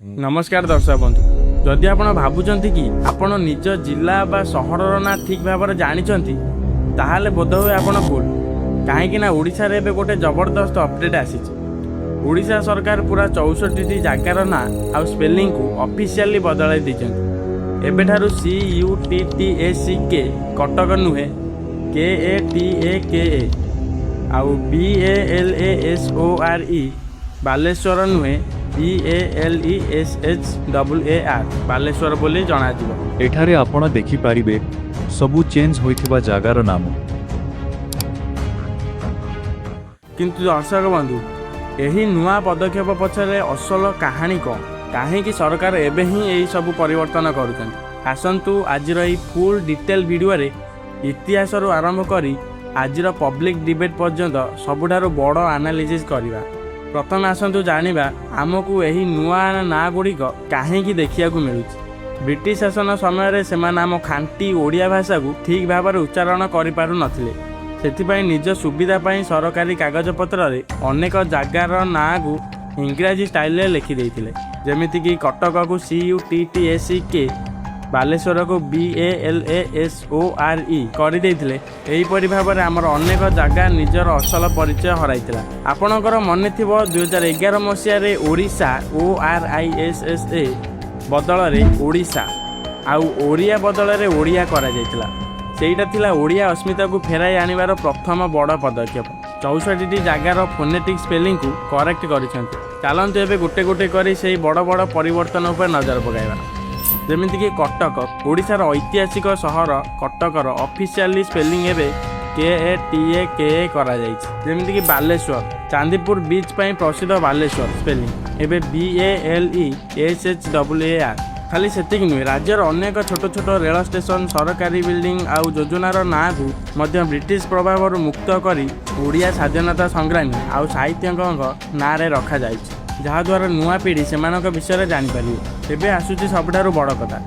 ନମସ୍କାର ଦର୍ଶକ ବନ୍ଧୁ। ଯଦି ଆପଣ ଭାବୁଛନ୍ତି କି ଆପଣ ନିଜ ଜିଲ୍ଲା ବା ସହରର ନାଁ ଠିକ୍ ଭାବରେ ଜାଣିଛନ୍ତି, ତାହେଲେ ବୋଧହୁଏ ଆପଣ ଭୁଲ। କାହିଁକି ନା ଓଡ଼ିଶାରେ ଏବେ ଗୋଟେ ଜବରଦସ୍ତ ଅପଡେଟ୍ ଆସିଛି। ଓଡ଼ିଶା ସରକାର ପୁରା 64ଟି ଜାଗାର ନାଁ ଆଉ ସ୍ପେଲିଂକୁ ଅଫିସିଆଲି ବଦଳାଇ ଦେଇଛନ୍ତି। ଏବେଠାରୁ CUTTACK Cuttack ନୁହେଁ, KATAKA, ଆଉ BALASORE Balasore ନୁହେଁ, BALESH AAR Balasore ବୋଲି ଜଣାଯିବ। ଏଠାରେ ଆପଣ ଦେଖିପାରିବେ ସବୁ ଚେଞ୍ଜ ହୋଇଥିବା ଜାଗାର ନାମ। କିନ୍ତୁ ଦର୍ଶକ ବନ୍ଧୁ, ଏହି ନୂଆ ପଦକ୍ଷେପ ପଛରେ ଅସଲ କାହାଣୀ କ'ଣ? କାହିଁକି ସରକାର ଏବେ ହିଁ ଏହି ସବୁ ପରିବର୍ତ୍ତନ କରୁଛନ୍ତି? ଆସନ୍ତୁ, ଆଜିର ଏହି ଫୁଲ୍ ଡିଟେଲ୍ ଭିଡ଼ିଓରେ ଇତିହାସରୁ ଆରମ୍ଭ କରି ଆଜିର ପବ୍ଲିକ୍ ଡିବେଟ୍ ପର୍ଯ୍ୟନ୍ତ ସବୁଠାରୁ ବଡ଼ ଆନାଲିସିସ୍ କରିବା। ପ୍ରଥମେ ଆସନ୍ତୁ ଜାଣିବା ଆମକୁ ଏହି ନୂଆ ନାଁ ଗୁଡ଼ିକ କାହିଁକି ଦେଖିବାକୁ ମିଳୁଛି। ବ୍ରିଟିଶ ଶାସନ ସମୟରେ ସେମାନେ ଆମ ଖାଣ୍ଟି ଓଡ଼ିଆ ଭାଷାକୁ ଠିକ୍ ଭାବରେ ଉଚ୍ଚାରଣ କରିପାରୁନଥିଲେ। ସେଥିପାଇଁ ନିଜ ସୁବିଧା ପାଇଁ ସରକାରୀ କାଗଜପତ୍ରରେ ଅନେକ ଜାଗାର ନାଁକୁ ଇଂରାଜୀ ଷ୍ଟାଇଲରେ ଲେଖି ଦେଇଥିଲେ। ଯେମିତିକି କଟକକୁ CUTTACK, ବାଲେଶ୍ୱରକୁ BALASORE କରିଦେଇଥିଲେ। ଏହିପରି ଭାବରେ ଆମର ଅନେକ ଜାଗା ନିଜର ଅସଲ ପରିଚୟ ହରାଇଥିଲା। ଆପଣଙ୍କର ମନେ ଥିବ, 2011 ମସିହାରେ ଓଡ଼ିଶା ORISSA ବଦଳରେ ଓଡ଼ିଶା ଆଉ ଓଡ଼ିଆ ବଦଳରେ ଓଡ଼ିଆ କରାଯାଇଥିଲା। ସେଇଟା ଥିଲା ଓଡ଼ିଆ ଅସ୍ମିତାକୁ ଫେରାଇ ଆଣିବାର ପ୍ରଥମ ବଡ଼ ପଦକ୍ଷେପ। 64ଟି ଜାଗାର ଫୋନେଟିକ୍ ସ୍ପେଲିଂକୁ କରେକ୍ଟ କରିଛନ୍ତି। ଚାଲନ୍ତୁ, ଏବେ ଗୋଟେ ଗୋଟେ କରି ସେଇ ବଡ଼ ବଡ଼ ପରିବର୍ତ୍ତନ ଉପରେ ନଜର ପକାଇବା। ଯେମିତିକି କଟକ। ଓଡ଼ିଶାର ଐତିହାସିକ ସହର କଟକର ଅଫିସିଆଲି ସ୍ପେଲିଂ ଏବେ KATAKA କରାଯାଇଛି। ଯେମିତିକି ବାଲେଶ୍ୱର, ଚାନ୍ଦିପୁର ବିଚ୍ ପାଇଁ ପ୍ରସିଦ୍ଧ ବାଲେଶ୍ୱର ସ୍ପେଲିଂ ଏବେ BALESH AAR। ଖାଲି ସେତିକି ନୁହେଁ, ରାଜ୍ୟର ଅନେକ ଛୋଟ ଛୋଟ ରେଳ ଷ୍ଟେସନ, ସରକାରୀ ବିଲ୍ଡିଂ ଆଉ ଯୋଜନାର ନାଁକୁ ମଧ୍ୟ ବ୍ରିଟିଶ ପ୍ରଭାବରୁ ମୁକ୍ତ କରି ଓଡ଼ିଆ ସ୍ୱାଧୀନତା ସଂଗ୍ରାମୀ ଆଉ ସାହିତ୍ୟିକଙ୍କ ନାଁରେ ରଖାଯାଇଛି, ଯାହାଦ୍ୱାରା ନୂଆ ପିଢ଼ି ସେମାନଙ୍କ ବିଷୟରେ ଜାଣିପାରିବେ। ଏବେ ଆସୁଛି ସବୁଠାରୁ ବଡ଼ କଥା।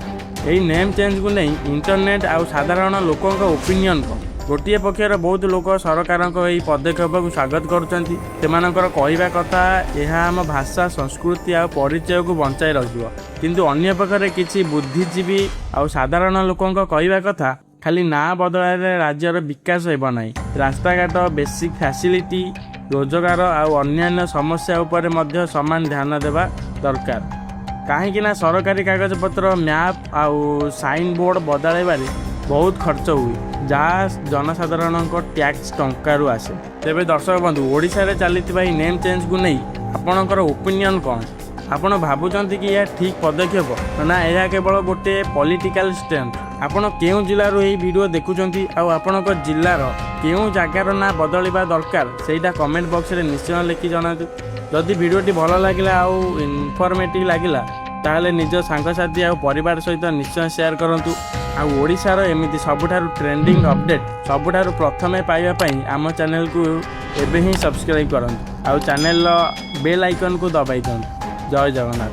ଏହି ନେମ୍ ଚେଞ୍ଜକୁ ନେଇ ଇଣ୍ଟରନେଟ୍ ଆଉ ସାଧାରଣ ଲୋକଙ୍କ ଓପିନିଅନ୍ କ'ଣ? ଗୋଟିଏ ପକ୍ଷରେ ବହୁତ ଲୋକ ସରକାରଙ୍କ ଏହି ପଦକ୍ଷେପକୁ ସ୍ୱାଗତ କରୁଛନ୍ତି। ସେମାନଙ୍କର କହିବା କଥା, ଏହା ଆମ ଭାଷା, ସଂସ୍କୃତି ଆଉ ପରିଚୟକୁ ବଞ୍ଚାଇ ରଖିବ। କିନ୍ତୁ ଅନ୍ୟ ପକ୍ଷରେ କିଛି ବୁଦ୍ଧିଜୀବୀ ଆଉ ସାଧାରଣ ଲୋକଙ୍କ କହିବା କଥା, ଖାଲି ନାଁ ବଦଳାଇଲେ ରାଜ୍ୟର ବିକାଶ ହେବ ନାହିଁ। ରାସ୍ତାଘାଟ, ବେସିକ୍ ଫ୍ୟାସିଲିଟି, ରୋଜଗାର ଆଉ ଅନ୍ୟାନ୍ୟ ସମସ୍ୟା ଉପରେ ମଧ୍ୟ ସମାନ ଧ୍ୟାନ ଦେବା ଦରକାର। କାହିଁକି ନା ସରକାରୀ କାଗଜପତ୍ର, ମ୍ୟାପ୍ ଆଉ ସାଇନ୍ ବୋର୍ଡ଼ ବଦଳାଇବାରେ ବହୁତ ଖର୍ଚ୍ଚ ହୁଏ, ଯାହା ଜନସାଧାରଣଙ୍କ ଟ୍ୟାକ୍ସ ଟଙ୍କାରୁ ଆସେ। ତେବେ ଦର୍ଶକ ବନ୍ଧୁ, ଓଡ଼ିଶାରେ ଚାଲିଥିବା ଏହି ନେମ୍ ଚେଞ୍ଜକୁ ନେଇ ଆପଣଙ୍କର ଓପିନିଅନ୍ କ'ଣ? ଆପଣ ଭାବୁଛନ୍ତି କି ଏହା ଠିକ୍ ପଦକ୍ଷେପ ନା ଏହା କେବଳ ଗୋଟିଏ ପଲିଟିକାଲ ଷ୍ଟଣ୍ଟ? ଆପଣ କେଉଁ ଜିଲ୍ଲାରୁ ଏହି ଭିଡ଼ିଓ ଦେଖୁଛନ୍ତି ଆଉ ଆପଣଙ୍କ ଜିଲ୍ଲାର କେଉଁ ଜାଗାର ନାଁ ବଦଳିବା ଦରକାର, ସେଇଟା କମେଣ୍ଟ ବକ୍ସରେ ନିଶ୍ଚୟ ଲେଖି ଜଣାନ୍ତୁ। ଯଦି ଭିଡ଼ିଓଟି ଭଲ ଲାଗିଲା ଆଉ ଇନଫର୍ମେଟିଭ୍ ଲାଗିଲା, ତାହେଲେ ନିଜ ସାଙ୍ଗସାଥି ଆଉ ପରିବାର ସହିତ ନିଶ୍ଚୟ ସେୟାର କରନ୍ତୁ। ଆଉ ଓଡ଼ିଶାର ଏମିତି ସବୁଠାରୁ ଟ୍ରେଣ୍ଡିଂ ଅପଡ଼େଟ୍ ସବୁଠାରୁ ପ୍ରଥମେ ପାଇବା ପାଇଁ ଆମ ଚ୍ୟାନେଲକୁ ଏବେ ହିଁ ସବସ୍କ୍ରାଇବ୍ କରନ୍ତୁ ଆଉ ଚ୍ୟାନେଲର ବେଲ୍ ଆଇକନ୍କୁ ଦବାଇ ଦିଅନ୍ତୁ। ଜୟ ଜଗନ୍ନାଥ।